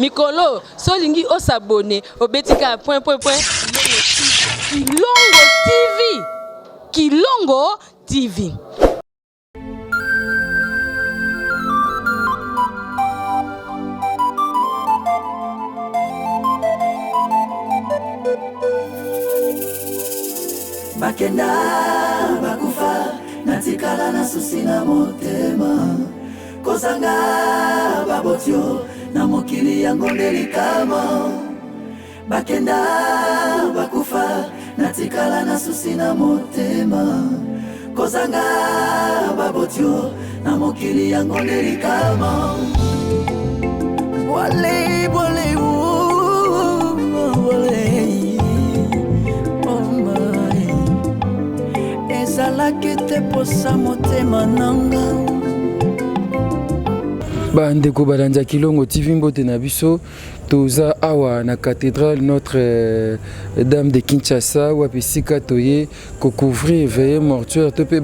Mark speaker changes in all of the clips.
Speaker 1: Mikolo so olingi o s'abonner obeti kaka point point point Kilongo TV. Kilongo TV.
Speaker 2: Bakenda bakufa natikala na susi na motema kozanga babotio na mokili yango nde likama bakenda bakufa natikala na susi na motema kozanga babotio na mokili yango nde likama Wale, wale, wale, oh my. Ezalaki te posa motema nanga.
Speaker 3: Bandeko balandi ya Kilongo TV, mbote na biso. Toza awa na cathédrale Notre euh, Dame de Kinshasa, wapi esika toye kocouvrir veillée mortuaire to mpe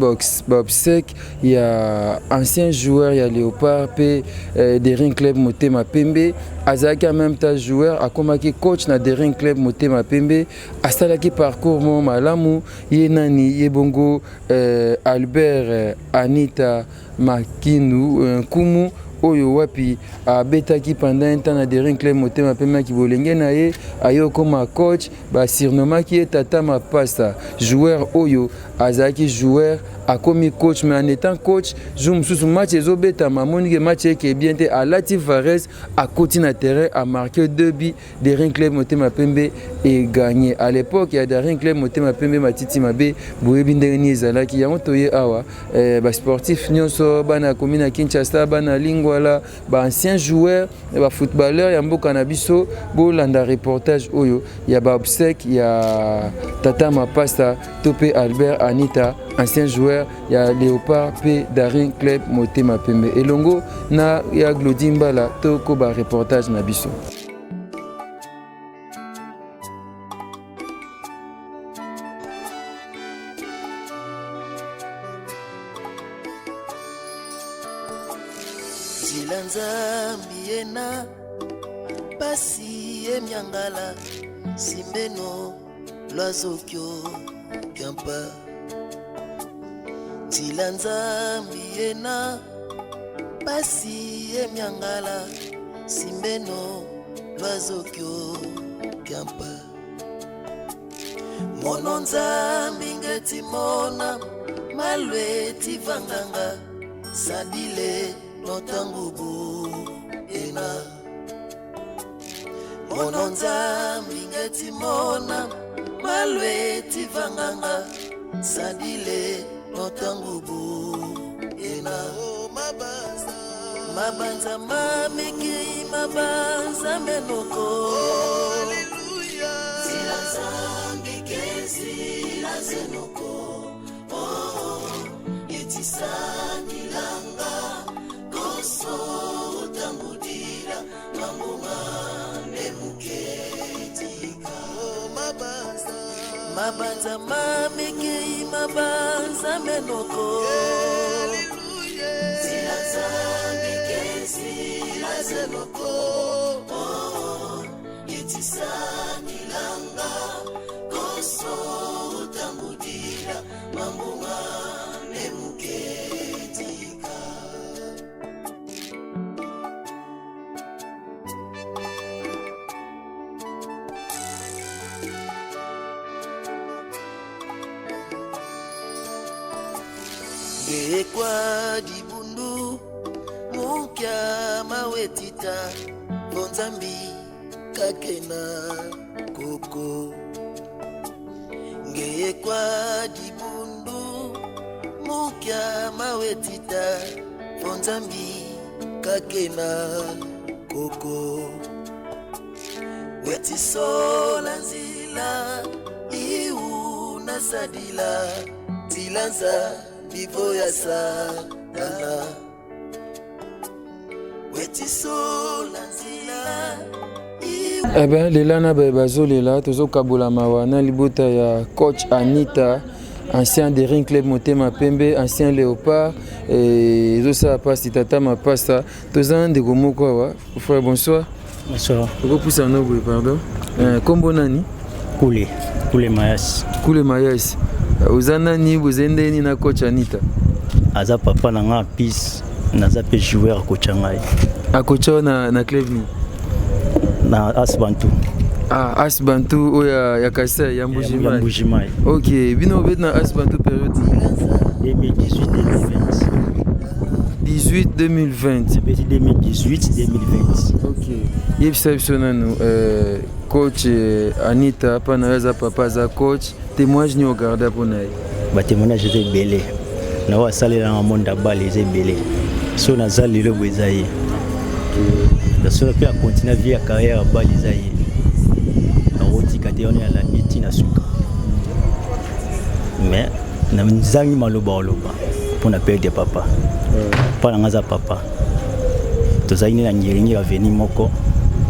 Speaker 3: baobsèque ya ancien joueur ya Léopard mpe euh, Daring Club Motema Pembe. Azalaki en même temps joueur, akomaki coach na Daring Club Motema Pembe, asalaki parcours moko malamu. Ye nani? Ye bongo euh, Albert Anita Makinu Nkumu, oyo wapi abetaki pendant un temps na Daring Club Motema Pembe. Bolenge na ye aye okoma coach, basurnomaki ye Tata Mapasa. Joueur oyo azalaki joueur akomi coach, mais en étant coach, jour mosusu match ezobetama, amoni ke match eke bien te, alati vareuse, akoti na terrain, amarqué deux buts, Daring Club Motema Pembe e gagné. À l'époque ya Daring Club Motema Pembe matiti mabe, boyebi ndenge nini ezalaki yango. Toye awa eh, ba sportif nyonso, bana ya commune ya Kinshasa, bana Lingwala, ba anciens joueurs, ba footballeurs ya mboka na biso, bolanda reportage oyo ya ba obsèques ya Tata Mapasa to pe Albert Anita, ancien joueur ya Léopard pe Daring Club Motema Pembe, elongo na ya Glody Mbala. To ko ba reportage na biso.
Speaker 2: Nzela nzambi ena pasi emiangala simbeno lwazokyo kyampa nzila nzambi ena pasi emiangala simbeno lwazokyo kyampa mono nzambi ngeti mona malwe tivanganga sadile notangubu ena mono nzambi ngeti mona malwe tivanganga sadile notangubu ena. Mabanza mamekei mabanza menoko zila nzambi kezila zenoko oh, etisanilanga koso otangudila mambuma nemuketika. Mabanza mamekei mabanza menoko zila nzambi kezila zenoko oh, etisanilanga koso otangudila mambuma nemuketika. Ngekwa dibundu mukia mawetita bonzambi kakena koko ngekwa dibundu mukia mawetita bonzambi kakena koko wetisola nzila iu nasadila tilanza livo ya satana wetisola nzila.
Speaker 3: Eh ben, lela na baye bazolela, tozokabola mawa na libota ya coach Anita, ancien Daring Club Motema Pembe, ancien Léopard. Ezosala mpasi, Tata Mapasa. Toza ndeko moko awa. Frère, bonsoir.
Speaker 4: Bonsoir.
Speaker 3: Okopusa no boye, pardon. Kombo nani?
Speaker 4: Kule, Kule Mayas.
Speaker 3: Kule Mayas. Oza nani, boza ndeni na coach Anita?
Speaker 4: Aza papa na nga pis, naza pe joueur coach ngai.
Speaker 3: Akocha na club ni?
Speaker 4: Na As Bantu.
Speaker 3: Ah, As Bantu oyo ya Kasai, ya Mbujimayi.
Speaker 4: Ya Mbujimayi.
Speaker 3: OK, bino obeti na As Bantu période
Speaker 4: 2018 2020.
Speaker 3: 18 2020.
Speaker 4: Ebeti 2018 2020.
Speaker 3: OK. Yebisa biso nanu coach Anita pa na yo aza papa, aza coach, témoignage nini ogarda mpo na ye?
Speaker 4: Batémoignage eza ebele na oyo asalelanga monde ya bale, eza ebele. So naza lelo boye, eza ye. So mpe akontinue vie ya carrière ya bale, eza ye. Akotika te wana, alandi ntina suka. Mais nazangi maloba oloba mpona perdre papa. Mpa na nga aza papa, tozalaki nde na Ngiringiri, avenue moko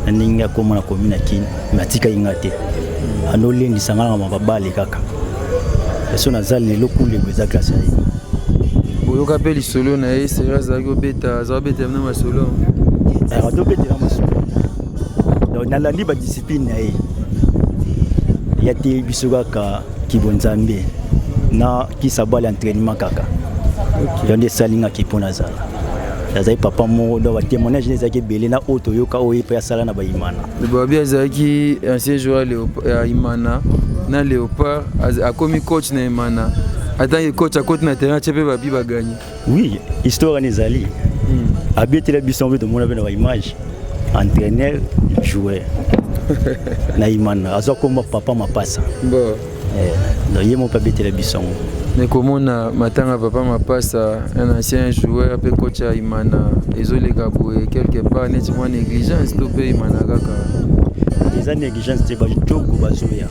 Speaker 4: na ndenge akóma na commune ya Kini, me atikaki nga te, andolendisa nga na mababale kaka. So naza lelo kulebo, eza grâce ya ye.
Speaker 3: Oyoka mpe lisolo na ye seri, azalaki obeta, azalaki obeta na masolo?
Speaker 4: Azobetela masolo. Donc nalandi badiscipline na ye, ya te biso kaka kibonzambe na kisabali, entraînement kaka. Yo nde esalingaki mpo nazala, azali papa moko. Donc batémoignage nde ezalaki ebele na oyo toyoka, oyo ye mpe asala na bayimana.
Speaker 3: Babi azalaki ancien joueur ya Imana na Léopard, akomi coach na Imana. Atangi coach, akoti na terrain, atie mpe babi, baganye.
Speaker 4: Oui, histoire wana ezali. Abetela biso mpe tomona mpe na baimage, entraîneur, joueur na Imana, azwa komba Papa Mapasa.
Speaker 3: Bon.
Speaker 4: Donc ye moko mpe abetela biso yango.
Speaker 3: Mais komona matanga Papa Mapasa, un ancien joueur mpe coach ya Imana, ezoleka boye quelque part neti mwa négligence to mpe Imana kaka?
Speaker 4: Eza négligence te, bajogo bazoya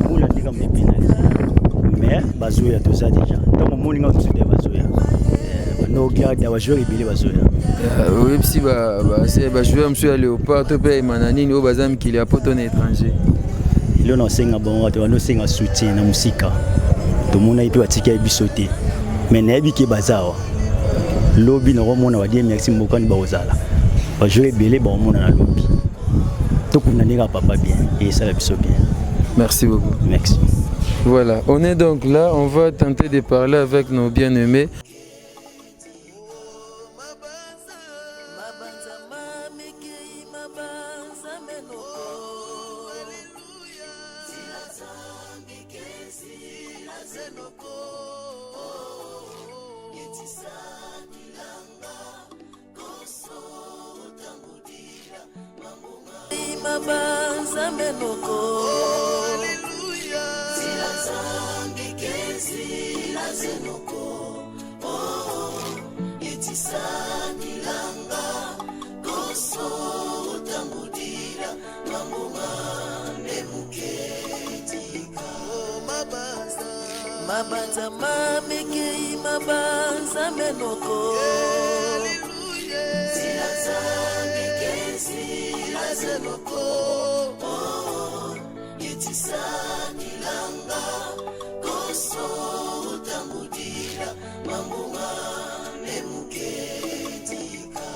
Speaker 4: mbula ndenge mpe penalty, mais bazoya, toza déjà. Ntango omoni nga mosusu te, bazoya banogarde, bajoueur ebele bazoya.
Speaker 3: Oyebisi bajoueur mosusu ya Léopard to mpe ya Imana nini oyo baza mikili ya poto na étranger?
Speaker 4: Elo na osenga bango bato banosenga soutien na mosika, tomonaki mpe batikaki biso te, mais nayebi ke baza awa. Lobi nakomona badie merci mbokani, bakozala bajoueur ebele, bakomona na lobi. Tokunda ndenge papa bien, esala biso bien.
Speaker 3: Merci beaucoup.
Speaker 4: Merci.
Speaker 3: Voilà, on est donc là, on va tenter de parler avec nos bien-aimés.
Speaker 2: Mabanza mamekei, mabanza menoko, zenoko etisanilanga koso tangudila mabanza menoko, zenoko etisanilanga koso tangudila mambonga nemuketika. Mabanza mamekei, mabanza menoko, zenoko etisanilanga koso tangudila mambonga nemuketika.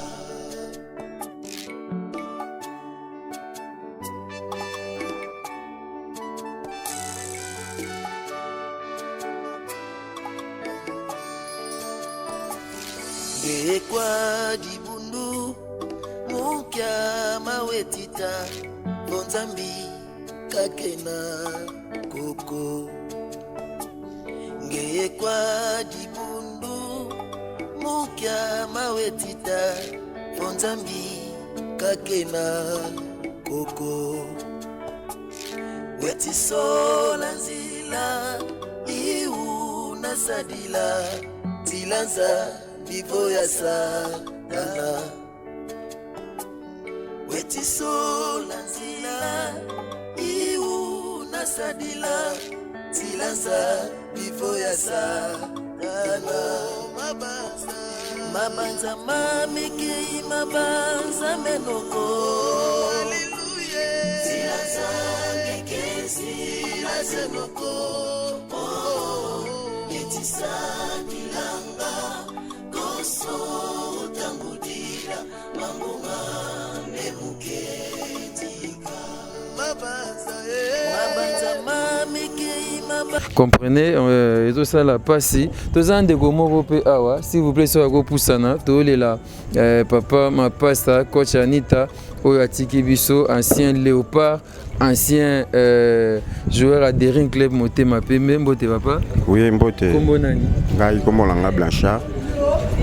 Speaker 2: Ngekwa dibundu mukia mawetita bonzambi kakena koko. Ngekwa dibundu mukia mawetita bonzambi kakena koko. Wetisola nzila iu nasadila tilanza livo ya satana. Wetisola nzila iu nasadila tilanza livo ya satana. Mabanza mamekei, mabanza menoko, zenoko etisanilanga koso tangudila mambonga.
Speaker 3: Comprenez, euh, ezosala mpasi. Toza ndeko moko mpe awa, s'il vous plaît, soki akopusana, toyolela euh, papa Mapasa, coach Anita oyo atiki biso, ancien Léopard, ancien euh, joueur à Daring Club Motema Pembe. Mbote papa.
Speaker 5: Oui, mbote.
Speaker 3: Kombo nani?
Speaker 5: Ngai kombo na nga Blanchard.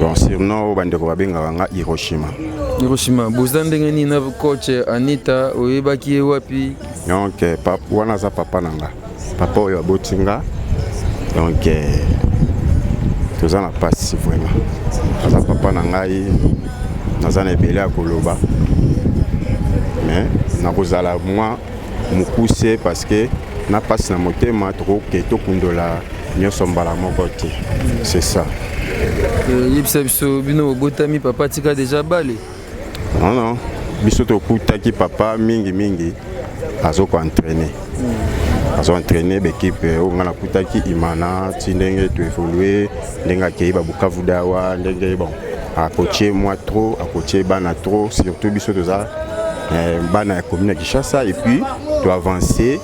Speaker 5: Bon, surnom oyo bandeko babengaka nga Hiroshima.
Speaker 3: Hiroshima, boza ndenge nini na coach Anita? Oyebaki ye wapi?
Speaker 5: Donc eh, wana aza papa na nga, papa oyo aboti nga. Donc eh, toza na pasi vraiment. Aza papa na ngai, naza na ebele ya koloba, mais nakozala mwa mokuse parce que na pasi na motema, tokoke tokundola nyonso mbala moko te, c'est ça.
Speaker 3: Yebisa biso, bino bobotami, papa tika déjà bale?
Speaker 5: Non, non, biso tokutaki papa mingi mingi azokoentraîner, azoentraîner baéquipe oyo ngai nakutaki Imana, ti ndenge toévolue, ndenge akei babukavu dawa, ndenge bon akotie mwa trop, akotie bana trop, surtout biso toza bana ya commune ya Kinshasa. Et puis toavance,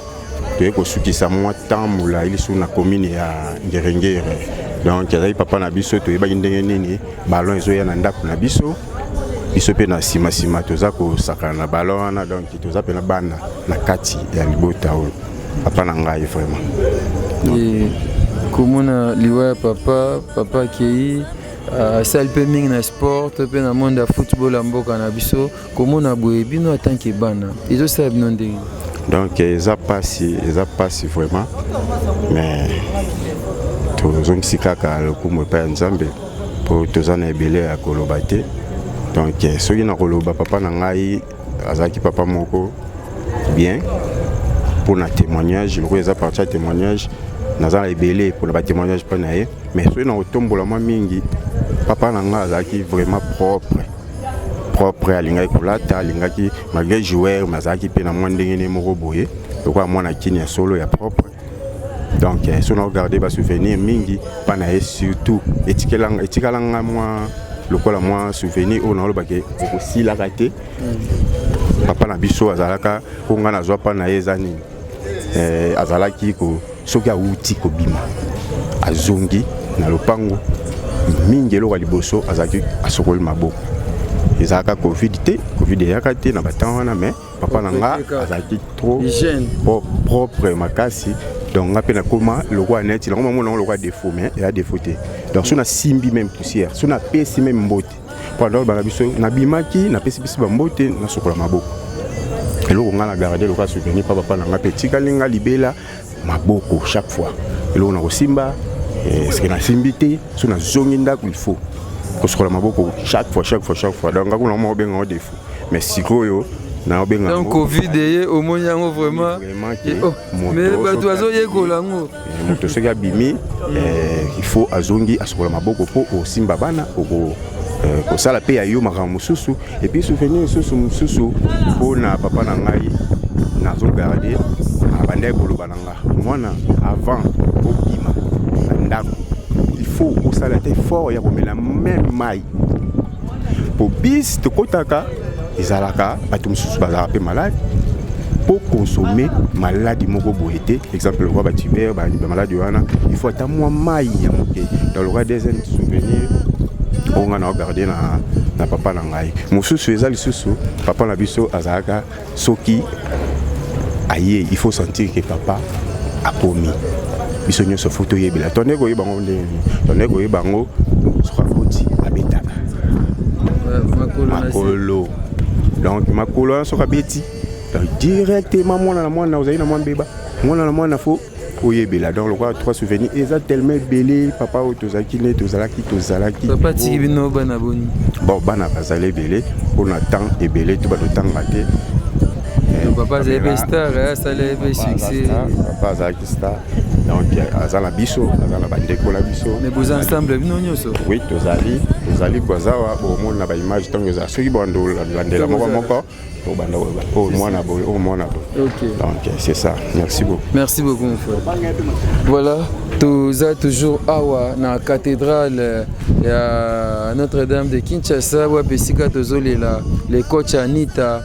Speaker 5: toye kosukisa mwa temps molai lisusu na commune ya Ngerengere. Donc azali papa na biso, toyebaki ndenge nini ballon ezoya na ndako na biso, biso mpe na nsima nsima toza kosakana na ballon wana. Donc toza mpena bana na kati ya libota oyo, papa na ngai vraiment.
Speaker 3: E, komona liwa ya papa, papa akei, asali mpe mingi na sport to mpe na monde ya football ya mboka na biso. Komona boye, bino en tant que bana, ezosala bino ndenge?
Speaker 5: Donc eza pasi, eza pasi vraiment, mais tozongisi kaka lokumu epai ya Nzambe, mpo toza na ebele ya koloba te. Donc soki na koloba, papa na ngai azalaki papa moko bien. Mpona témoignage, lokola eza partie ya témoignage, naza na ebele mpona batémoignage mpo na ye, mais soki na kotombola mwa mingi, papa na ngai azalaki vraiment propre, propre. Alingaki kolata, alingaki malgré joueur, mais azalaki mpe na mwa ndenge ne moko boye lokola mwana kini ya solo ya propre. Donc so na ogarde basouvenir mingi mpa na ye, surtout etikalanga mwa lokola mwa souvenir oyo naolobake ekosilaka te. Papa na biso azalaka ko ngai nazwa mpa na ye eza nini, azalaki ko soki awuti kobima, azongi na lopango, mingi eloko ya liboso azalaki asokoli maboko. Ezalaka Covid te, Covid eyaka te na batemps wana, mais papa na nga azalaki trop propre makasi. Donc nga mpe nakóma lokola neti nango, mamona yango lokola défaut, mais eya défaut te. Donc so nasimbi même poussière, so napesi même mbote, mpo anda bana biso nabimaki, napesi biso bambote, nasokola maboko. Eloko nga na garde lokola souvenir pa papa na nga mpe etikali nga libela, maboko chaque fois eloko na kosimba, soki nasimbi te, so nazongi ndako, il faut kosokola maboko chaque fois, chaque fois, chaque fois. Donc nga kuna moko obenga yango défaut, mais sikoyo naobenga.
Speaker 3: Donc Covid eye, omoni yango vraiment, mais bato bazoyekola yango.
Speaker 5: Moto soki abimi, il faut azongi asokola maboko, mpo osimba bana, oko kosala mpe ya yo makambo mosusu. Et puis souvenir lisusu mosusu mpona papa na ngai nazogarde, abandaki koloba na nga: mwana, avant obima na ndako, il faut osala te effort ya komela même mai, po bis tokɔtaka ezalaka bato mosusu bazalaka mpe malade, mpo consommer maladi moko boye te, exemple lokola batuber, bamaladi wana, il faut ata mwa mai ya moke. Donc lokola deuxième souvenir oyo ngai na ogarde na papa na ngai mosusu eza lisusu, papa na biso azalaka soki aye, il faut sentir que papa akomi. Biso nyonso faut toyebela, tonde koyeba yango ndenge nini, tonde koyeba yango soki akoti, abetaka makolo. Donc makolo wana soki abeti, donc directement mwana na mwana ozali na mwa mbeba, mwana na mwana faut oyebela. Donc lokola trois souvenirs eza tellement ebele, papa oyo tozalaki nde tozalaki.
Speaker 3: Papa atiki bino bana boni?
Speaker 5: Bon, bana bazali ebele, mpona temps ebele to batotanga te.
Speaker 3: Papa azali mpe star, asali mpe succès.
Speaker 5: Papa azalaki star, donc aza na biso, aza na bandeko na biso.
Speaker 3: Mais boza ensemble bino nyonso?
Speaker 5: Oui, tozali kozawa bomona na baimage ntango ezala, soki bandolandela moko moko, tobanda oyo mwana boye, oyo mwana boye. Donc c'est ça, merci beaucoup.
Speaker 3: Merci beaucoup, mon frère. Voilà, toza toujours awa na cathédrale ya Notre-Dame de Kinshasa, wapi esika tozolela le coach Anita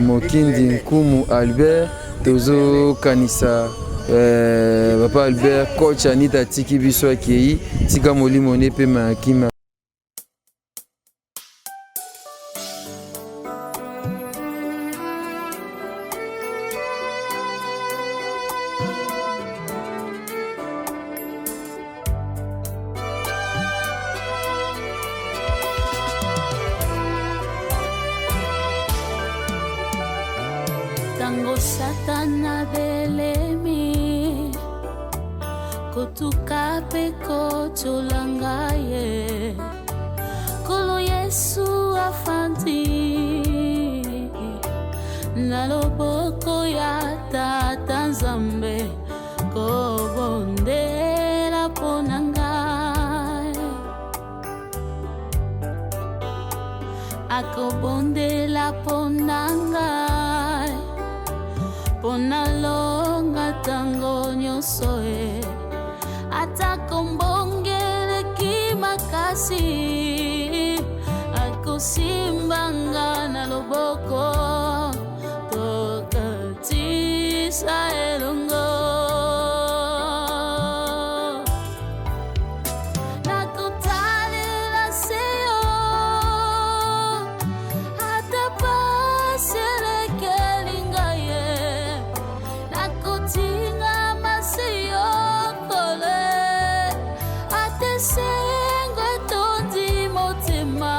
Speaker 3: Mokindi Nkumu Albert. Tozokanisa Euh, papa Albert, coach Anita atiki biso akei, tika molimo ne pema ya kimia.
Speaker 6: Tango Satana belemi kotuka pe kotyola ngai ye Nkolo Yesu afandi na loboko ya Tata Nzambe kobondela mpo na ngai akobondela mpo na ngai mpo nalonga ntango nyonso e atako mbongeleki makasi akosimba nga na loboko tokatisa elongo nakotalela se yo ata pasi elekeli ngai ye nakotingama se yo kole ata esengo etondi motema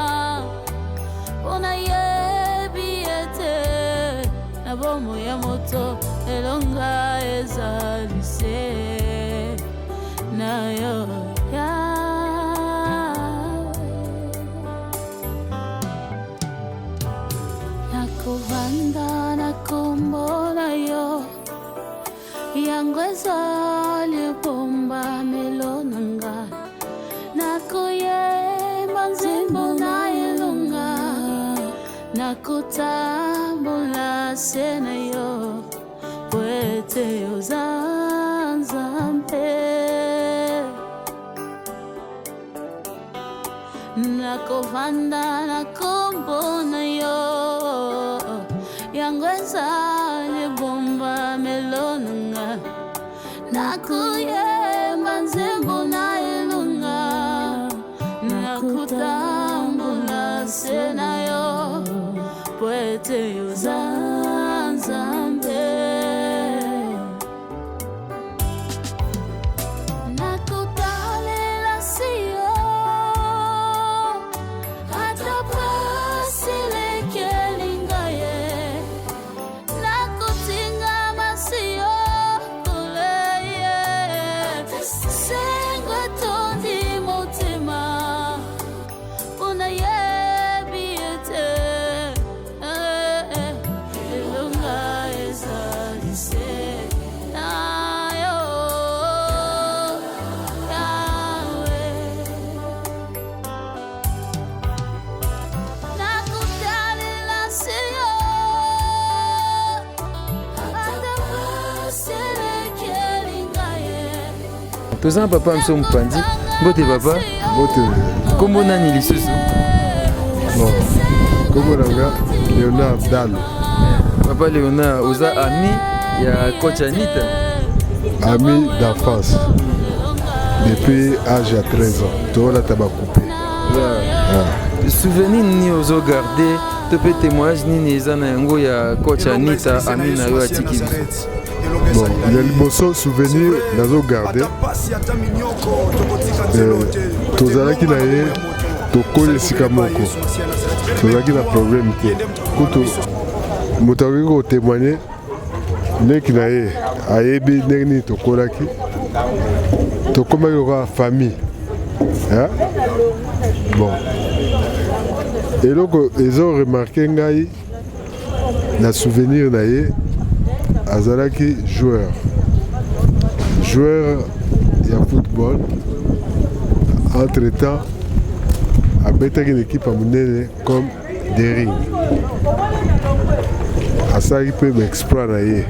Speaker 6: mpo nayebi ete na bomoi ya moto elonga ezali se na yo nakovanda na kombo na yo yango ezali ebombamelo na nga nakoyemba nzembo na elonga nakotambola se na yo po ete oza nzambe nakovanda na kombo na yo yango ezali ebombamelo na nga nakoyemba nzembo na elonga nakotambola se na yo po ete oza nzambe nakotalela se yo ata pasi elekeli ngai ye nakotingama se yo koleye sengo etondi motema mpo nayebi ete eh, eh, elonga ezali se na yo Yahweh. Nakotalela se yo ata pasi elekeli ngai ye
Speaker 3: Toza na papa biso mopanzi. Mbote papa.
Speaker 7: Mbote.
Speaker 3: Kombo nani lisusu?
Speaker 7: Bon, kombo na nga Léonard Dalo.
Speaker 3: Papa Léonard, oza ami ya coach Anita?
Speaker 7: Ami d'enfance. Depuis âge ya 13 ans, tolata ba coupe.
Speaker 3: Yeah. Souvenir nini ozo garder to mpe témoignage nini eza na yango ya coach Anita ami na yo atiki biso?
Speaker 7: Bon, ya liboso souvenir nazo garder tozalaki na ye tokoli esika moko tozalaki na problème te kutu moto akoki kotémoigne leki na ye ayebi ndenge nini tokolaki tokomaki lokola famille hein? Bon, eloko ezo remarke ngai na souvenir na ye azalaki joueur joueur ya football entre temps abetaki na ekipe ya monene comme Dering asalaki mpe baexploit na ye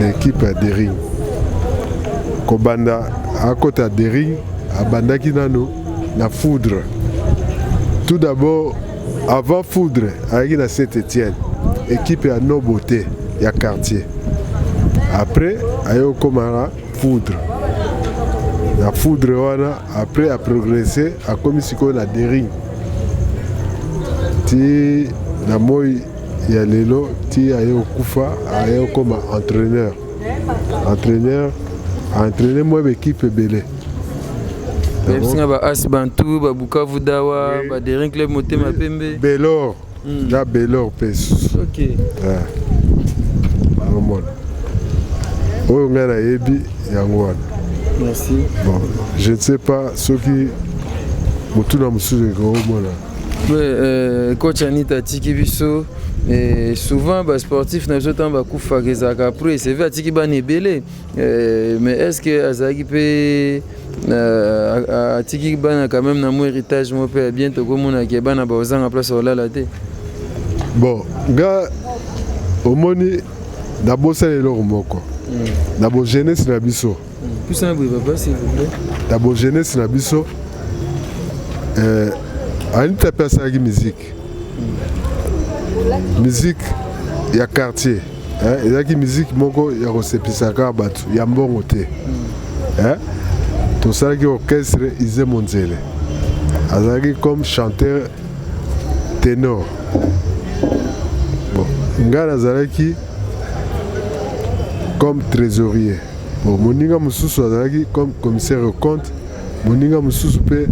Speaker 7: na ekipe ya Dering kobanda akota Dering abandaki nano na foudre tout d'abord avant foudre ayaki na Saint Etienne équipe ya Nobote ya quartier. Après aye kokoma na foudre. Na foudre wana après a progresser akomi sikoyo na Daring ti na moi ya lelo ti aye kokufa aye kokoma entraîneur. Entraîneur a entraîner mwa ba équipe ebele.
Speaker 3: Bayebisi nga ba As Bantu, ba Bukavu Dawa, ba Daring Club Motema Pembe.
Speaker 7: Belor. Na Belor mpe lisusu.
Speaker 3: Ok.
Speaker 7: Omona. Oyo ngai nayebi yango wana.
Speaker 3: Merci.
Speaker 7: Bon, je ne sais pas soki motuna mosusu ekomona.
Speaker 3: Ouais, coach Anita atiki biso et souvent ba sportif na biso ntango bakufaka ezalaka après CV atiki bana ebele mais est ce que azalaki mpe atiki bana quand même na mwa héritage moko mpe ya bien tokomonaki bana baozanga place kolala te?
Speaker 7: Bon, nga omoni nabosani eloko moko na bojeunesse na biso.
Speaker 3: Pusana boye papa, s'il vous plaît.
Speaker 7: Na bojeunesse na biso, Anita mpe asalaki musique, musique ya quartier, ezalaki musique moko ya kosepisa kaka bato ya mbongo te. Tosalaki orchestre Ize Monzele, azalaki comme chanteur ténor. Bon, ngai nazalaki comme trésorier. Bon, moninga mosusu azalaki comme commissaire au compte, moninga mosusu mpe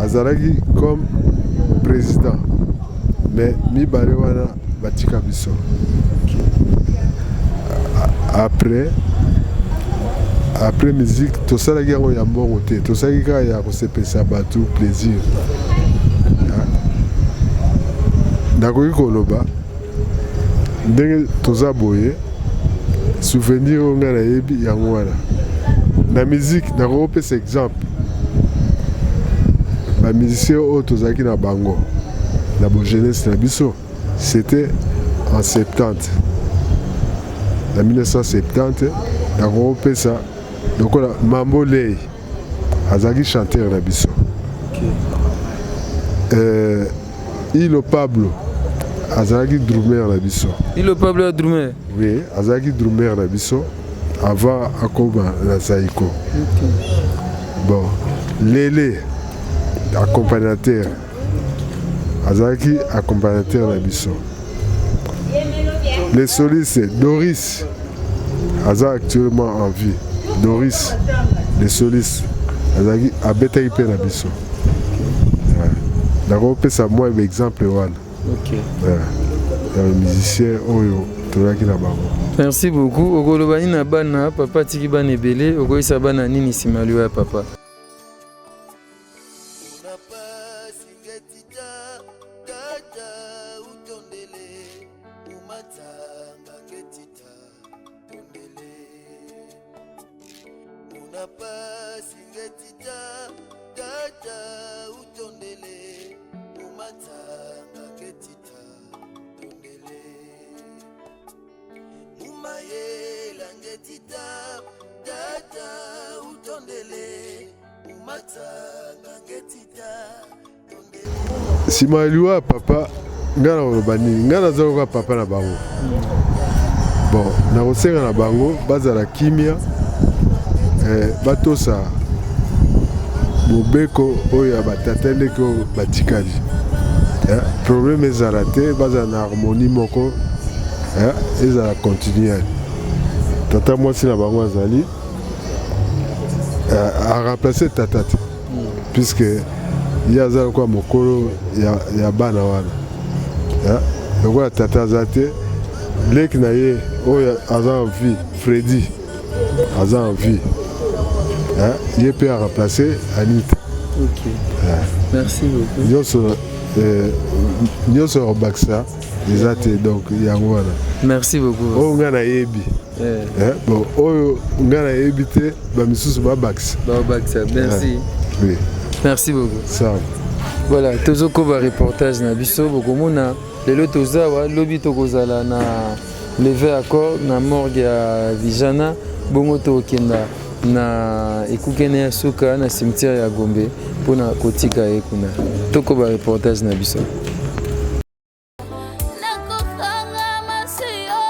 Speaker 7: azalaki comme président. Mais mibale wana batika biso. Après musique tosalaki yango ya mbongo te, tosalaki kaka ya kosepelisa bato, plaisir. Nakoki koloba ndenge toza boye, souvenir oyo ngai nayebi yango wana na musique. Nakoki kopesa exemple bamusicien oyo tozalaki na bango na bojeunesse na biso. C'était en 70, na 1970. Nakoki kopesa lokola Mambo Lei, azalaki chanteur na biso. Ilo Pablo azalaki drummer na biso.
Speaker 3: Ilo Pablo ya drummer?
Speaker 7: Oui, azalaki drummer na biso avant akoma na Zaiko. Bon, Lele accompagnateur, azalaki accompagnateur na biso. Les solistes, Doris aza actuellement en vie. Doris les solistes azalaki, abetaki mpe na biso. Nakopesa mwa exemple wana ya musicien oyo tozalaki na bango.
Speaker 3: Merci beaucoup. Okoloba nini na bana? Papa atiki bana ebele, okoyisa bana nini nsima liwa ya papa?
Speaker 7: Nsima ya liwa ya papa, ngai nakoloba nini? Ngai naza lokola papa na bango. Bon, nakosenga na bango bazala kimia, batosa mobeko oyo ya batata ndenge oyo batikali. Problème ezala te, bazala na harmonie moko, ezala continuelle. Tata mwasi na bango azali aremplace tata te, puisque ye aza lokola mokolo ya bana wana. Lokola tata aza te, leki na ye oyo aza en vie, Fredi, aza en vie, ye mpe aremplace Anita.
Speaker 3: Okay. Merci beaucoup.
Speaker 7: Nyonso nyonso ya kobakisa eza te, donc yango wana.
Speaker 3: Merci beaucoup.
Speaker 7: Oyo ngai nayebi. Bon, oyo ngai nayebi te, bamisusu babakisa.
Speaker 3: Babakisa, merci.
Speaker 7: Oui.
Speaker 3: Merci beaucoup.
Speaker 7: Ça.
Speaker 3: Voilà, tozokoba reportage na biso. Bokomona lelo toza awa, lobi tokozala na levée ya corps na morgue ya Vijana, bongo tokokenda na ekukene ya suka na cimetière ya Gombe mpona kotika ye kuna. Tokoba reportage na biso.
Speaker 6: Nakokanga masiyo.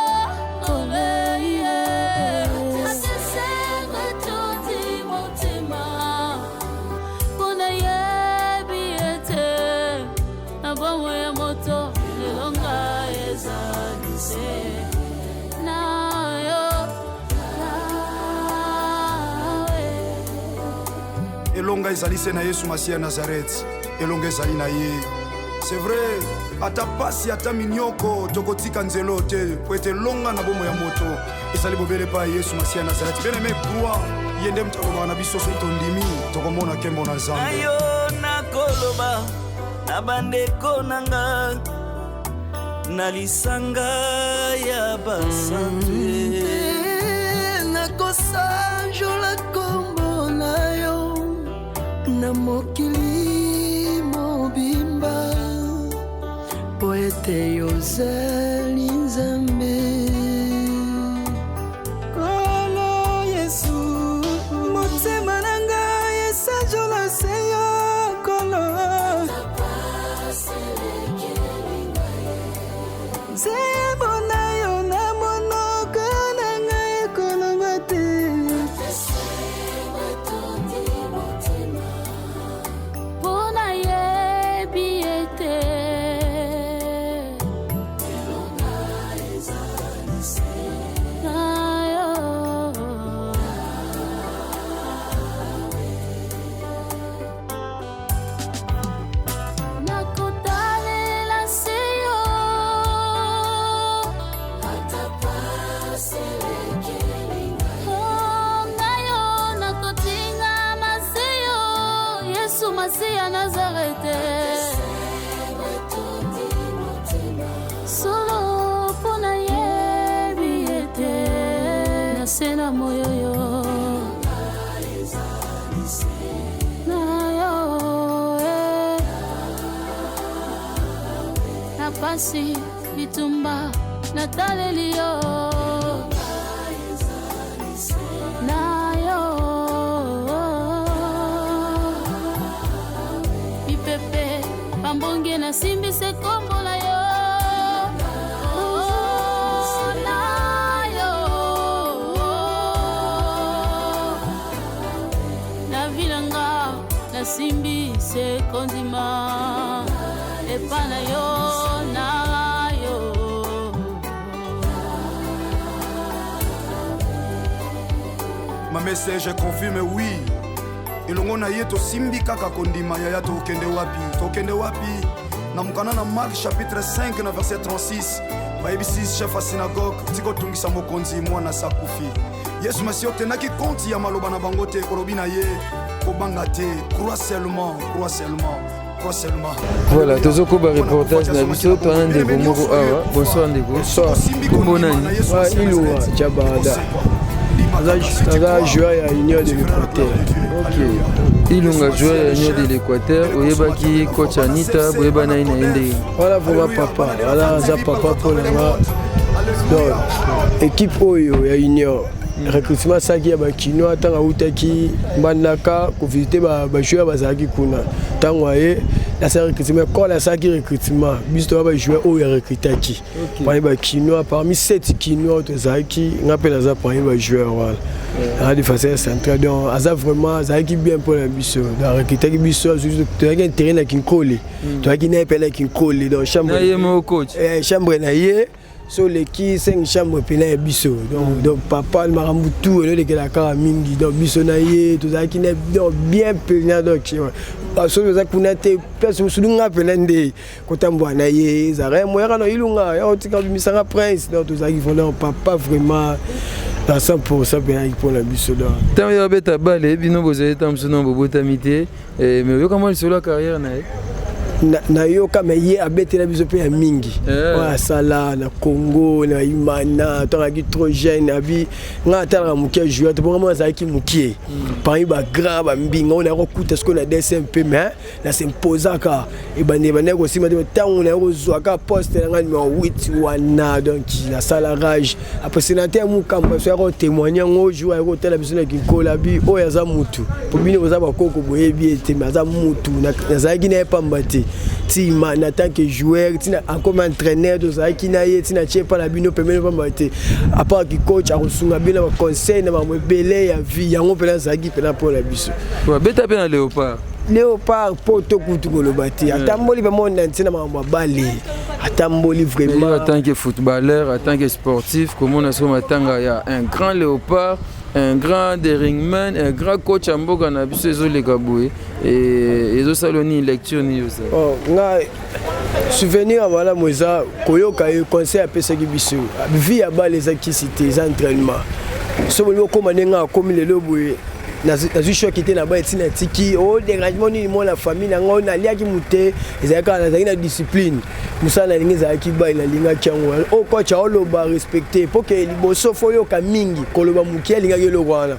Speaker 8: Elonga ezali se na Yesu Masiya ya Nazareth. Elonga ezali na ye. C'est vrai, ata pasi ata minyoko tokotika nzelo te po ete elonga na bomoi ya moto ezali bobele epai ya Yesu Masiya ya Nazareth. Bien aimé, crois ye nde moto alobaka na biso soki tondimi tokomona nkembo na Nzambe.
Speaker 2: Na yo nakoloba na bandeko na nga na lisanga ya basantu.
Speaker 9: Nakosanjola kombo na yo na mokili mobimba mpo ete yozali Nzambe.
Speaker 10: Nkolo Yesu, motema na ngai esanjola se yo, Nkolo. Nzembo na yo na monoko na ngai ekolongwa te.
Speaker 6: Mpo nayebi ete na yo. Nakotalela se yo. Oh, ngai yo nakotingama se yo, Yesu Masiya Nazarete. Solo mpo nayebi ete na se na moyoyo na yo eh. Na pasi bitumba nataleli yo na yo mipepe bambonge nasimbisi kombo na yo. Oh, na yo na vi na nga nasimbi se kondima epa na yo na yo.
Speaker 8: Ma message confirme oui. Elongo na ye tosimbi kaka kondima yaya tokende wapi tokende wapi na mokanda na Marc chapitre 5 na verset 36 bayebisi chef ya synagogue tika otungisa mokonzi mwana sakufi. Yesu Masiya otendaki konti ya maloba na bango te olobi na ye kobanga te, crois seulement, crois seulement, crois seulement.
Speaker 3: Voilà, tozokoba reportage na biso toana ndeko moko awa. Bonsoir ndeko.
Speaker 11: Bonsoir.
Speaker 3: Kombo nani?
Speaker 11: Iluwa Jabada. Aza joueur ya Union de l'Équateur.
Speaker 3: Ok. Ilunga joueur ya Union de l'Équateur, oyebaki coach Anita, boyebana ye na ye ndenge?
Speaker 11: Voilà vraiment papa. Voilà aza papa mpo na nga. Donc équipe oyo ya Union recrutement asalaki ya bakinois ntango awutaki Mbandaka kovisite bajoueur bazalaki kuna ntango aye asala recrutement ekole asalaki recrutement biso toya bajoueur oyo arecrutaki parmi bakinois, parmi 7 kinois oyo tozalaki nga mpe naza parmi bajoueur wana aza défenseur central. Donc aza vraiment azalaki bien mpo na biso, donc arecrutaki biso, tozalaki intérêt na Kinkole, tozalaki na ye mpe na Kinkole, donc chambre
Speaker 3: Na ye moko coach.
Speaker 11: Chambre na ye so oleki 5 chambre pena ya biso. Donc papa makambo tout elolekela kaka mingi, donc biso na ye tozalaki na donc bien pena, donc soki toza kuna te place mosusu nga pena nde kotambola na ye ezalaka moyaka na Ilunga ya kotika bimisanga prince. Donc tozalaki vraiment papa vraiment na 100% penaki mpona biso donc.
Speaker 3: Ntango ye abeta bale bino bozali ntango mosusu nano bobotami te, mais oyoka mwa lisolo ya carrière na ye?
Speaker 11: Nayoka me ye abetela biso mpe ya mingi oyo asala na Congo na Imana ntango azalaki trop jeune. Abi nga atalaka moke ya joueur te, bonga mo azalaki mokie parmi bagrand bambinga oyo nakokuta sikoyo na DSMP, mais nasimpozaka ebande ebandaki kosimba te. Ntango naye kozwaka poste na ngai numéro 8 wana, donc nasala rage. Après sénateur Mukamba so yaka kotémoigne yango jour aye kotala biso na Kinkola, bi oyo aza mutu po bino boza bakoko boyebi ete me aza mutu. Nazalaki na ye pamba te ntima na tant que joueur ntina akoma entraîneur, tozalaki na ye ntina tie epa na bino pembeni pamba te, apart ki coach akosunga bino na baconseil na makambo ebele ya vie. Yango mpena azalaki mpena mpo na biso.
Speaker 3: Abeta mpe na Léopard.
Speaker 11: Léopard poto kutu koloba te, atamboli mpe monde entier na makambo ya bale atamboli vraiment.
Speaker 3: En tant que footballeur, en tant que sportif, komona so matanga ya un grand Léopard. Un grand deringman, un grand coach ya mboka na biso ezoleka boye, ezosala nini, lecture nini osala?
Speaker 11: Oh, nga souvenir ya malamu eza koyoka ye conseil apesaki biso. Vie ya bale eza kisi te, eza entraînement. So bolingi okóma ndenge akomi lelo boye, nazwi shoki te na ba etina tiki o dérangement nini mo na famille na ngai, naliaki mute, ezalaki kaka nazalaki na discipline. Mosala nalingi ezalaki bai, nalingaki yango. Oyo coach aoloba, respecte mpo ke liboso fo oyoka mingi, koloba moke. Alingaki eloko wana,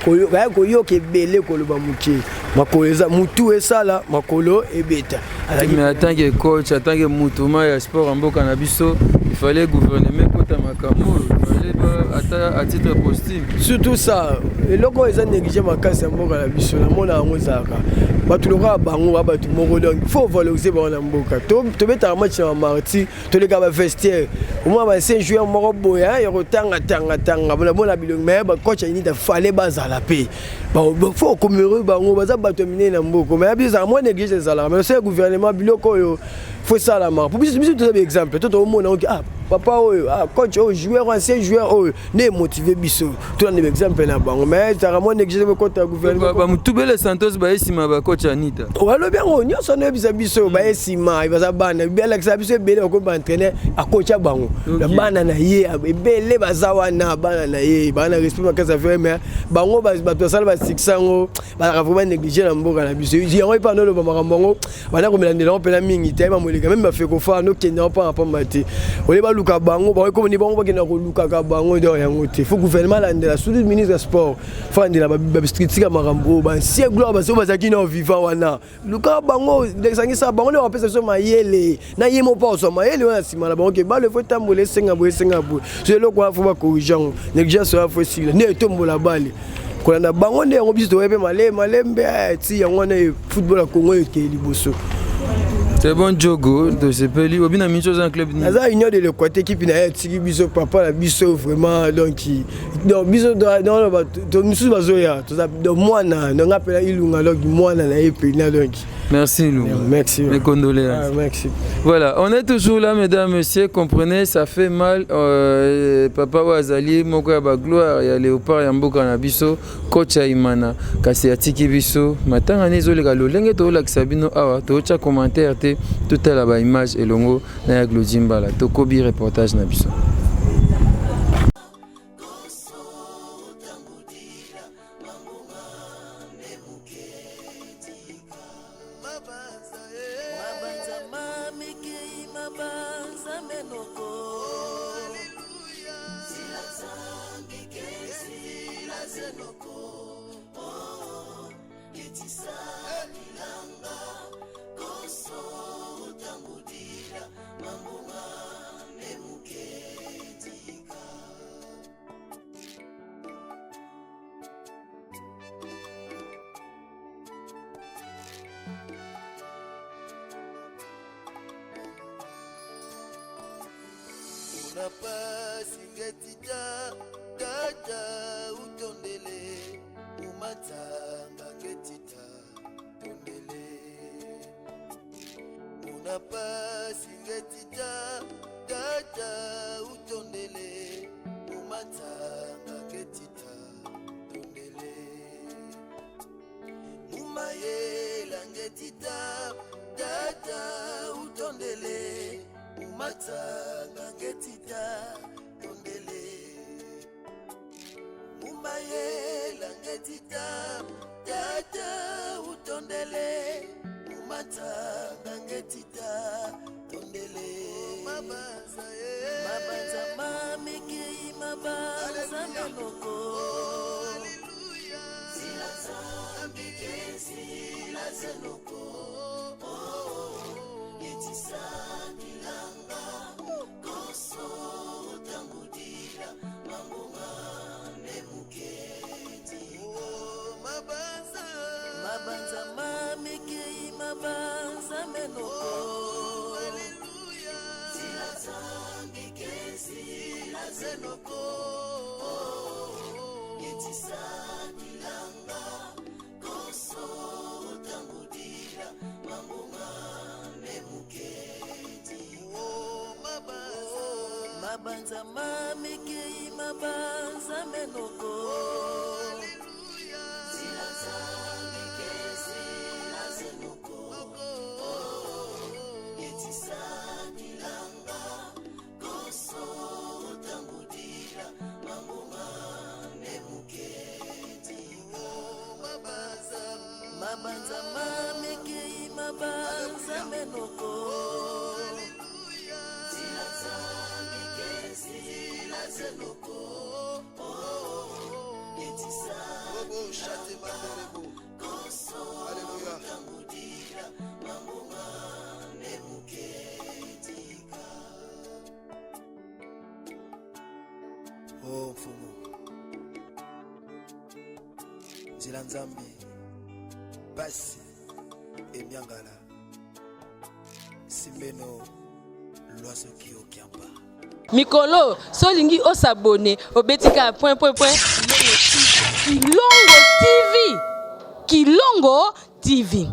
Speaker 11: kaya koyoka ebele, koloba moke. Makolo eza mutu esala, makolo ebeta.
Speaker 3: Mais en tant que coach, en tant que mutuma ya sport ya mboka na biso, il fallait gouvernement ekota makambo oyo, il fallait ata à titre posthume.
Speaker 11: Surtout ça, eloko oyo eza négligé makasi ya mboka na biso. Namona yango ezalaka bato lokola bango ba bato moko, donc faut valoriser bango na mboka. Tobetaka match na bamarti, toleka bavestiaire, omona baancien joueur moko boye ya kotangatangatanga bona bilongi. Mais bacoach ya UNITA fallait bazala mpe, faut commémorer bango, baza bato ya minene na mboka. Mais biso ezalaka mwa négligé, ezalaka. Mais osala gouvernement, biloko oyo faut esalamaka po biso toza baexemple to toomona oki, ah papa oyo, ah coach oyo, joueur, ancien joueur oyo nde emotive biso, tolanda baexemple na bango. Mais ezalaka mwa négligé, ekota gouvernement.
Speaker 3: Bamutubele Santos baye nsima bacoach Anita.
Speaker 11: Balobi yango nyonso, noyebisa biso baye nsima, baza bana, alakisa biso ebele, bakomi baentraîneur, akocha bango na bana na ye ebele baza wana. Bana na ye baa na respect makasi affaire, mais bango bato basala basuccès yango bazalaka vraiment négligé na mboka na biso. Yango epa noloba makambo yango, banda komelandela yango mpena mingi te. Ayeba moleka meme bafekofa nokende yango mpanga pamba te, olie baluka bango, bango komoni bango bakenda kolukaka bango. Donc yango te, faut gouvernement alandela, surtout ministre ya sport faut alandela bastructure makambo oyo. Baancien gloire baso bazalaki na vivant wana, luka bango, esangisa bango nde bapesa biso mayele na ye mo mpo azwa mayele wana nsima na bango ke bale fo etambola, esenga boye, esenga boye. So eloko wana fo bacorrige yango, négligence wana fo esila nde etombola bale kolanda bango nde yango biso toyebi mpe malembe malembe ti yango wana football ya Congo ekeye liboso.
Speaker 3: C'est bon, Diogo, tosepeli. Obi na minso oza na club nini?
Speaker 11: Naza Union de l'Équateur, équipe na ye atiki biso, papa na biso vraiment. Donc biso misusu bazoya, toza donc mwana na nga mpena Ilunga, donc mwana na ye mpena donc.
Speaker 3: Merci Ilunga.
Speaker 11: Merci.
Speaker 3: Mes condoléances.
Speaker 11: Ah, merci.
Speaker 3: Voilà, on est toujours là, mesdames, messieurs, comprenez, ça fait mal. Papa Wazali, moko ya ba gloire, ya Léopard ya mboka na biso, coach ya Imana, kasi atiki biso, matanga nezoleka lolenge tolakisa bino awa, totia commentaire te, totala ba image elongo na ya Glody Mbala, tokobi reportage na biso.
Speaker 2: Mabanza mamikei, mabanza menoko, zenoko etisa bilanga koso otangudila mambonga memuketika. Una pasi ngetita tata utondele umatanga ngetita tondele. Una pasi ngetita tata utondele umatanga ngetita tondele. Umayela ngetita tata utondele umatanga ngetita tondele. Umayela ngetita tata utondele umatanga ngetita tondele. Mabanza, mabanza mamikei, mabanza menoko, zenoko etisa bilanga koso otangudila mambonga memuketi. Mabanza, mabanza mamikei, mabanza menoko, zenoko etisa bilanga koso otangudila mambonga memuketi. Mabanza mamikei mabanza menoko. Zila Nzambe ke zila zenoko. Etisa kilanga koso otangudila mambonga nemuketika. Mabanza mamikei mabanza menoko. Zila Nzambe ke zila zenoko. Etisa koso otangudila mambonga nemuketika.
Speaker 12: Oh mfumu nzela nzambe pasi emiangala simbeno lwasoki okiamba.
Speaker 1: Mikolo so olingi osabone, obeti kaka point point point Kilongo TV, Kilongo TV.